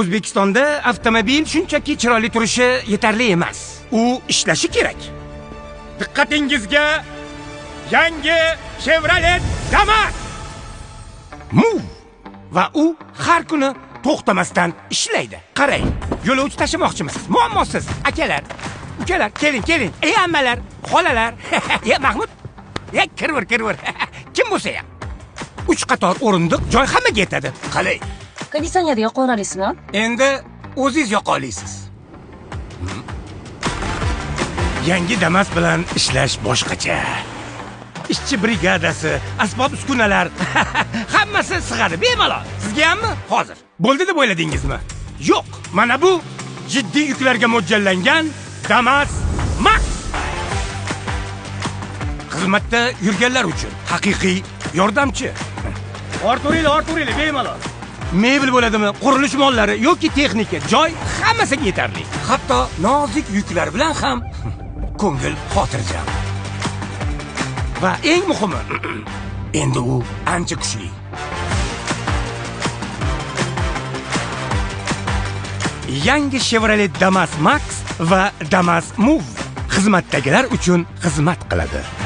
O'zbekistonda avtomobil shunchaki chiroyli turishi yetarli emas. U ishlashi kerak. Diqqatingizga yangi Chevrolet Damas Move va u har kuni to'xtamasdan ishlaydi. Qarang, yo'lovchi tashimoqchimisiz? Muammosiz, akalar, ukalar, keling, keling. Ey ammalar, xolalar. Ya Mahmud, ya kirvir, kirvir. Kim bo'lsa ham. 3 qator o'rindiq, joy hammaga yetadi. Qalay? Konditsioner yoqa olasizmi? Endi o'zingiz yoqa olasiz. Yangi Damas bilan ishlash boshqacha. Ishchi brigadasi, asbob uskunalar hammasi sig'adi bemalol. Sizga hammi? Hozir. Bo'ldi deb o'yladingizmi? Yo'q. Mana bu jiddiy yuklarga mo'ljallangan Damas Max. Xizmatda yurganlar uchun haqiqiy yordamchi. Orturinglar, orturinglar bemalol. Mebel bo'ladimi, qurilish mollari yoki texnika, joy hammasiga yetarli. Hatto nozik yuklar bilan ham ko'ngil xotirjam. Va eng muhimi, endi u ancha kuchli. Yangi Chevrolet Damas Max va Damas Move xizmatdagilar uchun xizmat qiladi.